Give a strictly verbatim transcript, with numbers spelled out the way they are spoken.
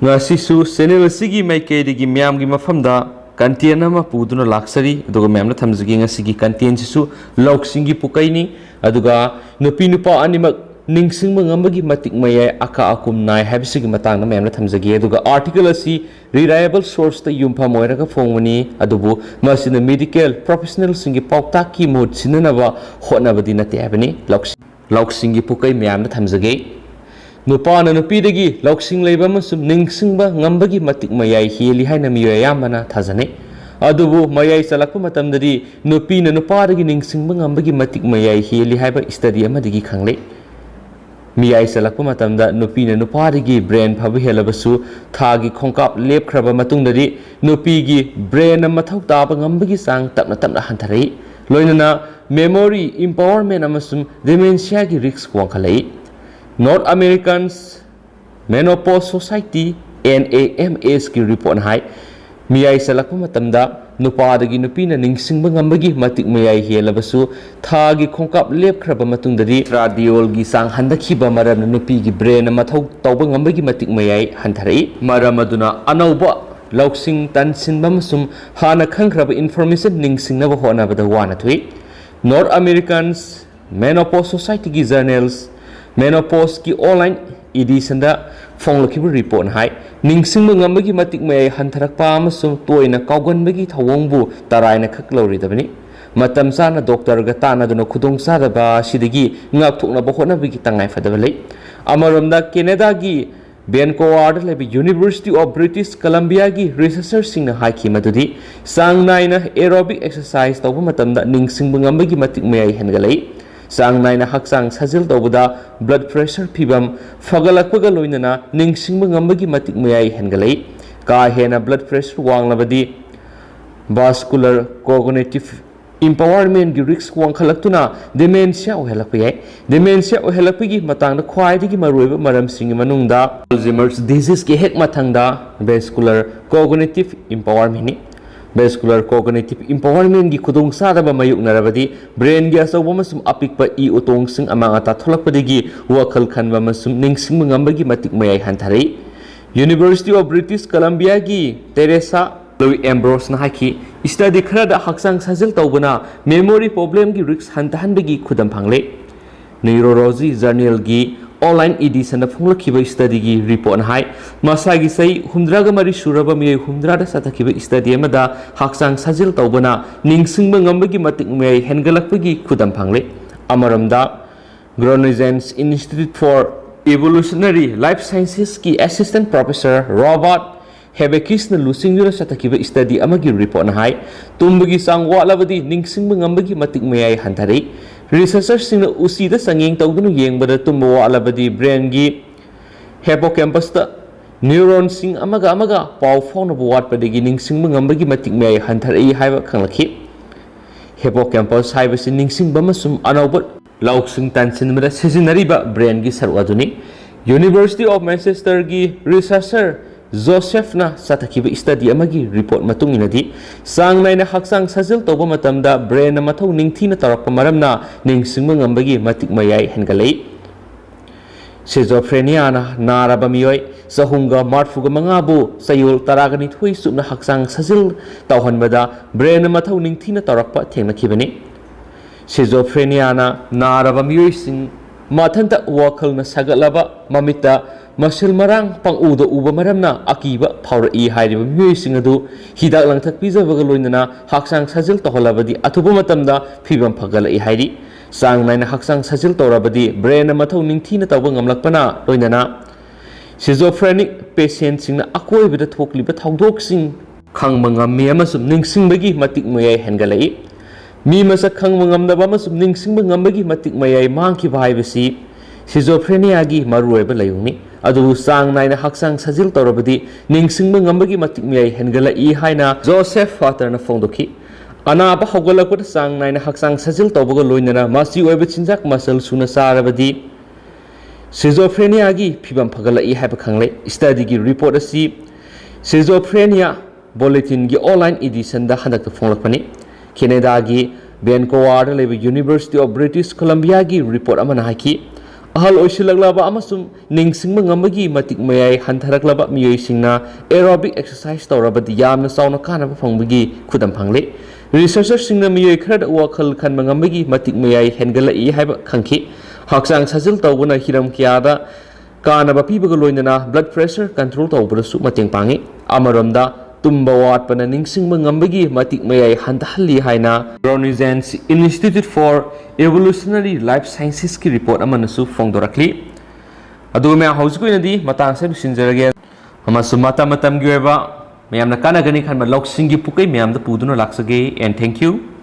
ꯉꯁꯤꯁꯨ ꯆꯦꯅꯦꯜ ꯑꯁꯤꯒꯤ ꯃꯥꯏꯀꯩꯗꯒꯤ ꯃꯌꯥꯝꯒꯤ ꯃꯐꯝꯗ ꯀꯟꯇꯦꯟ ꯑꯃ ꯄꯨꯗꯨꯅ ꯂꯥꯛꯆꯔꯤ꯫ ꯑꯗꯨꯒ ꯃꯌꯥꯝꯅ ꯊꯝꯖꯒꯦ, ꯉꯁꯤꯒꯤ ꯀꯟꯇꯦꯟꯁꯤꯁꯨ ꯂꯧꯁꯤꯡꯒꯤ ꯄꯨꯀꯩꯅꯤ꯫ ꯑꯗꯨꯒ ꯅꯨꯄꯤ ꯅꯨꯄꯥ ꯑꯅꯤꯃꯛ ꯅꯤꯡꯁꯤꯡꯕ ꯉꯝꯕꯒꯤ ꯃꯇꯤꯛ ꯃꯌꯥꯏ ꯑꯀꯥ ꯑꯀꯨꯝ ꯅꯥꯏ ꯍꯥꯏꯕꯁꯤꯒꯤ ꯃꯇꯥꯡꯗ ꯃꯌꯥꯝꯅ ꯊꯝꯖꯒꯦ꯫ ꯑꯗꯨꯒ ꯑꯥꯔꯇꯤꯀꯜ ꯑꯁꯤ ꯔꯤꯂꯥꯏꯕꯜ ꯁꯣꯔꯁꯇ ꯌꯨꯝꯐꯝ ꯑꯣꯏꯔꯒ ꯐꯣꯡꯕꯅꯤ꯫ ꯑꯗꯨꯕꯨ ꯃꯁꯤꯅ ꯃꯦꯗꯤꯀꯦꯜ ꯄ꯭ꯔꯣꯐꯦꯁꯅꯦꯜꯁꯤꯡꯒꯤ ꯄꯥꯎꯇꯥꯛꯀꯤ ꯃꯍꯨꯠ ꯁꯤꯟꯅꯅꯕ ꯍꯣꯠꯅꯕꯗꯤ ꯅꯠꯇꯦ ꯍꯥꯏꯕꯅꯤ꯫ ꯂꯧꯁꯤꯡ ꯂꯧꯁꯤꯡꯒꯤ ꯄꯨꯀꯩ ꯃꯌꯥꯝꯗ ꯊꯝꯖꯒꯦ꯫ ꯅꯨꯄꯥꯅ ꯅꯨꯄꯤꯗꯒꯤ ꯂꯧꯁꯤꯡ ꯂꯩꯕ ꯑꯃꯁꯨꯡ ꯅꯤꯡꯁꯤꯡꯕ ꯉꯝꯕꯒꯤ ꯃꯇꯤꯛ ꯃꯌꯥꯏ ꯍꯦꯜꯂꯤ ꯍꯥꯏꯅ ꯃꯤꯑꯣꯏ ꯑꯌꯥꯝꯕꯅ ꯊꯥꯖꯅꯩ꯫ ꯑꯗꯨꯕꯨ ꯃꯌꯥꯏ ꯆꯜꯂꯛꯄ ꯃꯇꯝꯗꯗꯤ ꯅꯨꯄꯤꯅ ꯅꯨꯄꯥꯗꯒꯤ ꯅꯤꯡꯁꯤꯡꯕ ꯉꯝꯕꯒꯤ ꯃꯇꯤꯛ ꯃꯌꯥꯏ ꯍꯦꯜꯂꯤ ꯍꯥꯏꯕ ꯁ꯭ꯇꯗꯤ ꯑꯃꯗꯒꯤ ꯈꯪꯂꯦ꯫ ꯃꯤꯌꯥꯏ ꯆꯜꯂꯛꯄ ꯃꯇꯝꯗ ꯅꯨꯄꯤꯅ ꯅꯨꯄꯥꯗꯒꯤ ꯕ꯭ꯔꯦꯟ ꯐꯕ ꯍꯦꯜꯂꯕꯁꯨ, ꯊꯥꯒꯤ ꯈꯣꯡꯀꯥꯞ ꯂꯦꯞꯈ꯭ꯔꯕ ꯃꯇꯨꯡꯗꯗꯤ ꯅꯨꯄꯤꯒꯤ ꯕ꯭ꯔꯦꯟꯅ ꯃꯊꯧ ꯇꯥꯕ ꯉꯝꯕꯒꯤ ꯆꯥꯡ ꯇꯞꯅ ꯇꯞꯅ ꯍꯟꯊꯔꯛꯏ꯫ ꯂꯣꯏꯅꯅ ꯃꯦꯃꯣꯔꯤ, ꯏꯝꯄꯥꯋꯔꯃꯦꯟ ꯑꯃꯁꯨꯡ ꯗꯤꯃꯦꯟꯁꯤꯌꯥꯒꯤ risk ꯋꯥꯡꯈꯠꯂꯛꯏ꯫ North Americans Menopause Society, N A M S ꯀꯤ ꯔꯤꯄꯣꯔꯠꯅ ꯍꯥꯏ, ꯃꯤꯌꯥꯏ ꯆꯜꯂꯛꯄ ꯃꯇꯝꯗ ꯅꯨꯄꯥꯗꯒꯤ ꯅꯨꯄꯤꯅ ꯅꯤꯡꯁꯤꯡꯕ ꯉꯝꯕꯒꯤ ꯃꯇꯤꯛ ꯃꯌꯥꯏ ꯍꯦꯜꯂꯕꯁꯨ, ꯊꯥꯒꯤ ꯈꯣꯡꯀꯥꯞ ꯂꯦꯞꯈ꯭ꯔꯕ ꯃꯇꯨꯡꯗꯗꯤ ꯇ꯭ꯔꯥꯗꯤꯑꯣꯜꯒꯤ ꯆꯥꯡ ꯍꯟꯊꯈꯤꯕ ꯃꯔꯝꯅ ꯅꯨꯄꯤꯒꯤ ꯕ꯭ꯔꯦꯟꯅ ꯃꯊꯧ ꯇꯧꯕ ꯉꯝꯕꯒꯤ ꯃꯇꯤꯛ ꯃꯌꯥꯏ ꯍꯟꯊꯔꯛꯏ꯫ ꯃꯔꯝ ꯑꯗꯨꯅ ꯑꯅꯧꯕ ꯂꯧꯁꯤꯡ ꯇꯥꯟꯁꯤꯟꯕ ꯑꯃꯁꯨꯡ ꯍꯥꯟꯅ ꯈꯪꯈ꯭ꯔꯕ ꯏꯟꯐꯣꯔꯃꯦꯁꯟ ꯅꯤꯡꯁꯤꯡꯅꯕ ꯍꯣꯠꯅꯕꯗ ꯋꯥꯅ ꯊꯣꯛꯏ꯫ North Americans Menopause Society ꯒꯤ ꯖꯔꯅꯦꯜꯁ ꯃꯦꯅꯣꯄꯣꯁꯀꯤ ꯑꯣꯟꯂꯥꯏꯟ ꯏꯗꯤꯁꯟꯗ ꯐꯣꯡꯂꯛꯈꯤꯕ ꯔꯤꯄꯣꯔꯠꯅ ꯍꯥꯏ, ꯅꯤꯡꯁꯤꯡꯕ ꯉꯝꯕꯒꯤ ꯃꯇꯤꯛ ꯃꯌꯥꯏ ꯍꯟꯊꯔꯛꯄ ꯑꯃꯁꯨꯡ ꯇꯣꯏꯅ ꯀꯥꯎꯒꯟꯕꯒꯤ ꯊꯧꯑꯣꯡꯕꯨ ꯇꯔꯥꯏꯅ ꯈꯛ ꯂꯧꯔꯤꯗꯕꯅꯤ꯫ ꯃꯇꯝ ꯆꯥꯅ ꯗꯣꯛꯇꯔꯒ ꯇꯥꯟꯅꯗꯨꯅ ꯈꯨꯗꯣꯡꯆꯥꯗꯕ ꯑꯁꯤꯗꯒꯤ ꯉꯥꯛꯊꯣꯛꯅꯕ ꯍꯣꯠꯅꯕꯒꯤ ꯇꯉꯥꯏꯐꯗꯕ ꯂꯩ꯫ ꯑꯃꯔꯣꯝꯗ, ꯀꯦꯅꯦꯗꯥꯒꯤ ꯚꯦꯟꯀꯣꯋꯥꯔꯗ ꯂꯩꯕ University of British Columbia ꯒꯤ ꯔꯤꯁꯔꯆꯔꯁꯤꯡꯅ ꯍꯥꯏꯈꯤ ꯃꯗꯨꯗꯤ ꯆꯥꯡ ꯅꯥꯏꯅ aerobic exercise ꯇꯧꯕ ꯃꯇꯝꯗ ꯅꯤꯡꯁꯤꯡꯕ ꯉꯝꯕꯒꯤ ꯃꯇꯤꯛ ꯃꯌꯥꯏ ꯍꯦꯟꯒꯠꯂꯛꯏ꯫ ꯆꯥꯡ ꯅꯥꯏꯅ ꯍꯛꯆꯥꯡ ꯁꯥꯖꯦꯜ ꯇꯧꯕꯗ blood pressure ꯐꯤꯚꯝ ꯐꯒꯠꯂꯛꯄꯒ ꯂꯣꯏꯅꯅ ꯅꯤꯡꯁꯤꯡꯕ ꯉꯝꯕꯒꯤ ꯃꯇꯤꯛ ꯃꯌꯥꯏ ꯍꯦꯟꯒꯠꯂꯛꯏ꯫ ꯀꯥ ꯍꯦꯟꯅ blood pressure ꯋꯥꯡꯂꯕꯗꯤ vascular cognitive empowerment ꯀꯤ ꯔꯤꯁ꯭ꯛ ꯋꯥꯡꯈꯠꯂꯛꯇꯨꯅ ꯗꯤꯃꯦꯟꯁꯤꯌꯥ ꯑꯣꯏꯍꯜꯂꯛꯄ ꯌꯥꯏ꯫ ꯗꯤꯃꯦꯟꯁꯤꯌꯥ ꯑꯣꯏꯍꯜꯂꯛꯄꯒꯤ ꯃꯇꯥꯡꯗ ꯈ꯭ꯋꯥꯏꯗꯒꯤ ꯃꯔꯨꯑꯣꯏꯕ ꯃꯔꯝꯁꯤꯡꯒꯤ ꯃꯅꯨꯡꯗ Alzheimer's disease ꯀꯤ ꯍꯦꯛ ꯃꯊꯪꯗ vascular cognitive empowerment ꯅꯤ꯫ Vascular cognitive empowerment ꯀꯤ ꯈꯨꯗꯣꯡꯆꯥꯗꯕ ꯃꯥꯌꯣꯛꯅꯔꯕꯗꯤ ꯕ꯭ꯔꯦꯟꯒꯤ ꯑꯆꯧꯕ ꯑꯃꯁꯨꯡ ꯑꯄꯤꯛꯄ ꯏ ꯎꯇꯣꯡꯁꯤꯡ ꯑꯃꯥꯡ ꯑꯇꯥ ꯊꯣꯛꯂꯛꯄꯗꯒꯤ ꯋꯥꯈꯜ ꯈꯟꯕ ꯑꯃꯁꯨꯡ ꯅꯤꯡꯁꯤꯡꯕ ꯉꯝꯕꯒꯤ ꯃꯇꯤꯛ ꯃꯌꯥꯏ ꯍꯟꯊꯔꯛꯏ꯫ University of British Columbiaꯒꯤ Teresa Louis Ambroseꯅ ꯍꯥꯏꯈꯤ, study ꯈꯔꯗ ꯍꯛꯆꯥꯡ ꯁꯥꯖꯦꯜ ꯇꯧꯕꯅ memory problemꯒꯤ risk ꯍꯟꯊꯍꯟꯕꯒꯤ ꯈꯨꯗꯝ ꯐꯪꯂꯦ꯫ Neurology Journalꯒꯤ online editionꯗ ꯐꯣꯡꯂꯛꯈꯤꯕ studyꯒꯤ reportꯅ ꯍꯥꯏ, ꯃꯁꯥꯒꯤ ꯆꯍꯤ ꯍꯨꯝꯗ꯭ꯔꯥꯒ ꯃꯔꯤ ꯁꯨꯔꯕ ꯃꯤꯑꯣꯏ ꯍꯨꯝꯗ꯭ꯔꯥꯗ ꯆꯠꯊꯈꯤꯕ study ꯑꯃꯗ ꯍꯛꯆꯥꯡ ꯁꯥꯖꯦꯜ ꯇꯧꯕꯅ ꯅꯤꯡꯁꯤꯡꯕ ꯉꯝꯕꯒꯤ ꯃꯇꯤꯛ ꯃꯌꯥꯏ ꯍꯦꯟꯒꯠꯂꯛꯄꯒꯤ ꯈꯨꯗꯝ ꯐꯪꯂꯦ꯫ ꯑꯃꯔꯣꯝꯗ, Groningen's Institute for Evolutionary Life Sciences ꯀꯤ assistant professor Robert Hebekisꯅ ꯂꯨꯆꯤꯡꯗꯨꯅ ꯆꯠꯊꯈꯤꯕ study ꯑꯃꯒꯤ reportꯅ ꯍꯥꯏ, ꯇꯨꯝꯕꯒꯤ ꯆꯥꯡ ꯋꯥꯠꯂꯕꯗꯤ ꯅꯤꯡꯁꯤꯡꯕ ꯉꯝꯕꯒꯤ ꯃꯇꯤꯛ ꯃꯌꯥꯏ ꯍꯟꯊꯔꯛꯏ꯫ Researcherꯁꯤꯡꯅ ꯎꯆꯤꯗ ꯆꯥꯡꯌꯦꯡ ꯇꯧꯗꯨꯅ ꯌꯦꯡꯕꯗ ꯇꯨꯝꯕ ꯋꯥꯠꯂꯕꯗꯤ brainꯒꯤ hippocampusꯇ neuronꯁꯤꯡ ꯑꯃꯒ ꯑꯃꯒ ꯄꯥꯎ ꯐꯥꯎꯅꯕ ꯋꯥꯠꯄꯗꯒꯤ ꯅꯤꯡꯁꯤꯡꯕ ꯉꯝꯕꯒꯤ ꯃꯇꯤꯛ ꯃꯌꯥꯏ ꯍꯟꯊꯔꯛꯏ ꯍꯥꯏꯕ ꯈꯪꯂꯛꯈꯤ꯫ Hippocampus ꯍꯥꯏꯕꯁꯤ ꯅꯤꯡꯁꯤꯡꯕ ꯑꯃꯁꯨꯡ ꯑꯅꯧꯕ ꯂꯧꯁꯤꯡ ꯇꯥꯟꯁꯤꯟꯕꯗ ꯁꯤꯖꯤꯟꯅꯔꯤꯕ brainꯒꯤ ꯁꯔꯨꯛ ꯑꯗꯨꯅꯤ꯫ University of Manchesterꯒꯤ researcher Josephꯅ ꯆꯠꯊꯈꯤꯕ study ꯑꯃꯒꯤ report ꯃꯇꯨꯡ ꯏꯟꯅꯗꯤ, ꯆꯥꯡ ꯅꯥꯏꯅ ꯍꯛꯆꯥꯡ ꯁꯥꯖꯦꯜ ꯇꯧꯕ ꯃꯇꯝꯗ brainꯅ ꯃꯊꯧ ꯅꯤꯡꯊꯤꯅ ꯇꯧꯔꯛꯄ ꯃꯔꯝꯅ ꯅꯤꯡꯁꯤꯡꯕ ꯉꯝꯕꯒꯤ ꯃꯇꯤꯛ ꯃꯌꯥꯏ ꯍꯦꯟꯒꯠꯂꯛꯏ꯫ Schizophreniaꯅ ꯅꯥꯔꯕ ꯃꯤꯑꯣꯏ ꯆꯍꯨꯝꯒ ꯃꯔꯤꯐꯨꯒ ꯃꯉꯥꯕꯨ ꯆꯌꯣꯜ ꯇꯔꯥꯒ ꯅꯤꯊꯣꯏ ꯆꯨꯞꯅ ꯍꯛꯆꯥꯡ ꯁꯥꯖꯦꯜ ꯇꯧꯍꯟꯕꯗ brainꯅ ꯃꯊꯧ ꯅꯤꯡꯊꯤꯅ ꯇꯧꯔꯛꯄ ꯊꯦꯡꯅꯈꯤꯕꯅꯤ꯫ Schizophreniaꯅ ꯅꯥꯔꯕ ꯃꯤꯑꯣꯏꯁꯤꯡ ꯃꯊꯟꯇ ꯋꯥꯈꯜꯅ ꯁꯥꯒꯠꯂꯕ, ꯃꯃꯤꯠꯇ ꯃꯁꯤꯜ ꯃꯔꯥꯡ ꯄꯪꯎꯗ ꯎꯕ ꯃꯔꯝꯅ ꯑꯀꯤꯕ ꯐꯥꯎꯔꯛꯏ ꯍꯥꯏꯔꯤꯕ ꯃꯤꯑꯣꯏꯁꯤꯡ ꯑꯗꯨ ꯍꯤꯗꯥꯛ ꯂꯥꯡꯊꯛ ꯄꯤꯖꯕꯒ ꯂꯣꯏꯅꯅ ꯍꯛꯆꯥꯡ ꯁꯥꯖꯦꯜ ꯇꯧꯍꯜꯂꯕꯗꯤ ꯑꯊꯨꯕ ꯃꯇꯝꯗ ꯐꯤꯕꯝ ꯐꯒꯠꯂꯛꯏ ꯍꯥꯏꯔꯤ꯫ ꯆꯥꯡ ꯅꯥꯏꯅ ꯍꯛꯆꯥꯡ ꯁꯥꯖꯦꯜ ꯇꯧꯔꯕꯗꯤ brainꯅ ꯃꯊꯧ ꯅꯤꯡꯊꯤꯅ ꯇꯧꯕ ꯉꯝꯂꯛꯄꯅ ꯂꯣꯏꯅꯅ schizophrenic patientꯁꯤꯡꯅ ꯑꯀꯣꯏꯕꯗ ꯊꯣꯛꯂꯤꯕ ꯊꯧꯗꯣꯛꯁꯤꯡ ꯈꯪꯕ ꯉꯝꯃꯤ ꯑꯃꯁꯨꯡ ꯅꯤꯡꯁꯤꯡꯕꯒꯤ ꯃꯇꯤꯛ ꯃꯌꯥꯏ ꯍꯦꯟꯒꯠꯂꯛꯏ꯫ ꯃꯤ ꯃꯁꯛ ꯈꯪꯕ ꯉꯝꯗꯕ ꯑꯃꯁꯨꯡ ꯅꯤꯡꯁꯤꯡꯕ ꯉꯝꯕꯒꯤ ꯃꯇꯤꯛ ꯃꯌꯥꯏ ꯃꯥꯡꯈꯤꯕ ꯍꯥꯏꯕꯁꯤ schizophreniaꯒꯤ ꯃꯔꯨꯑꯣꯏꯕ ꯂꯥꯏꯑꯣꯡꯅꯤ꯫ ꯑꯗꯨꯕꯨ ꯆꯥꯡ ꯅꯥꯏꯅ ꯍꯛꯆꯥꯡ ꯁꯥꯖꯦꯜ ꯇꯧꯔꯕꯗꯤ ꯅꯤꯡꯁꯤꯡꯕ ꯉꯝꯕꯒꯤ ꯃꯇꯤꯛ ꯃꯌꯥꯏ ꯍꯦꯟꯒꯠꯂꯛꯏ ꯍꯥꯏꯅ Joseph Vaterꯅ ꯐꯣꯡꯗꯣꯛꯈꯤ꯫ ꯑꯅꯥꯕ ꯍꯧꯒꯠꯂꯛꯄꯗ ꯆꯥꯡ ꯅꯥꯏꯅ ꯍꯛꯆꯥꯡ ꯁꯥꯖꯦꯜ ꯇꯧꯕꯒ ꯂꯣꯏꯅꯅ ꯃꯆꯤ ꯑꯣꯏꯕ ꯆꯤꯟꯖꯥꯛ ꯃꯆꯜ ꯁꯨꯅ ꯆꯥꯔꯕꯗꯤ schizophreniaꯒꯤ ꯐꯤꯕꯝ ꯐꯒꯠꯂꯛꯏ ꯍꯥꯏꯕ ꯈꯪꯂꯦ꯫ Studyꯒꯤ report ꯑꯁꯤ Schizophrenia Bulletinꯒꯤ online editionꯗ ꯍꯟꯗꯛꯇ ꯐꯣꯡꯂꯛꯄꯅꯤ꯫ Canadaꯒꯤ Vancouverꯗ ꯂꯩꯕ University of British Columbiaꯒꯤ report ꯑꯃꯅ ꯍꯥꯏꯈꯤ, ꯑꯍꯜ ꯑꯣꯏꯁꯤꯜꯂꯛꯂꯕ ꯑꯃꯁꯨꯡ ꯅꯤꯡꯁꯤꯡꯕ ꯉꯝꯕꯒꯤ ꯃꯇꯤꯛ ꯃꯌꯥꯏ ꯍꯟꯊꯔꯛꯂꯕ ꯃꯤꯑꯣꯏꯁꯤꯡꯅ aerobic exercise ꯇꯧꯔꯕꯗꯤ ꯌꯥꯝꯅ ꯆꯥꯎꯅ ꯀꯥꯟꯅꯕ ꯐꯪꯕꯒꯤ ꯈꯨꯗꯝ ꯐꯪꯂꯦ꯫ Researcherꯁꯤꯡꯅ ꯃꯤꯑꯣꯏ ꯈꯔꯗ ꯋꯥꯈꯜ ꯈꯟꯕ ꯉꯝꯕꯒꯤ ꯃꯇꯤꯛ ꯃꯌꯥꯏ ꯍꯦꯟꯒꯠꯂꯛꯏ ꯍꯥꯏꯕ ꯈꯪꯈꯤ꯫ ꯍꯛꯆꯥꯡ ꯁꯥꯖꯦꯜ ꯇꯧꯕꯅ ꯍꯤꯔꯝ ꯀꯌꯥꯗ ꯀꯥꯟꯅꯕ ꯄꯤꯕꯒ ꯂꯣꯏꯅꯅ blood pressure control ꯇꯧꯕꯗꯁꯨ ꯃꯇꯦꯡ ꯄꯥꯡꯏ꯫ ꯑꯃꯔꯣꯝꯗ, ꯇꯨꯝꯕ ꯋꯥꯠꯄꯅ ꯅꯤꯡꯁꯤꯡꯕ ꯉꯝꯕꯒꯤ ꯃꯇꯤꯛ ꯃꯌꯥꯏ ꯍꯟꯊꯍꯜꯂꯤ ꯍꯥꯏꯅ Groningen's Institute for Evolutionary Life Sciences ꯀꯤ report ꯑꯃꯅꯁꯨ ꯐꯣꯡꯗꯣꯔꯛꯂꯤ꯫ ꯑꯗꯨꯒ ꯃꯌꯥꯝ, ꯍꯧꯖꯤꯛꯀꯤ ꯑꯣꯏꯅꯗꯤ ꯃꯇꯥꯡꯁꯦ ꯂꯣꯏꯁꯤꯟꯖꯔꯒꯦ꯫ ꯑꯃꯁꯨꯡ ꯃꯇꯝ ꯃꯇꯝꯒꯤ ꯑꯣꯏꯕ ꯃꯌꯥꯝꯅ ꯀꯥꯟꯅꯒꯅꯤ ꯈꯟꯕ ꯂꯧꯁꯤꯡꯒꯤ ꯄꯨꯀꯩ ꯃꯌꯥꯝꯗ ꯄꯨꯗꯨꯅ ꯂꯥꯛꯆꯒꯦ꯫ And thank you꯫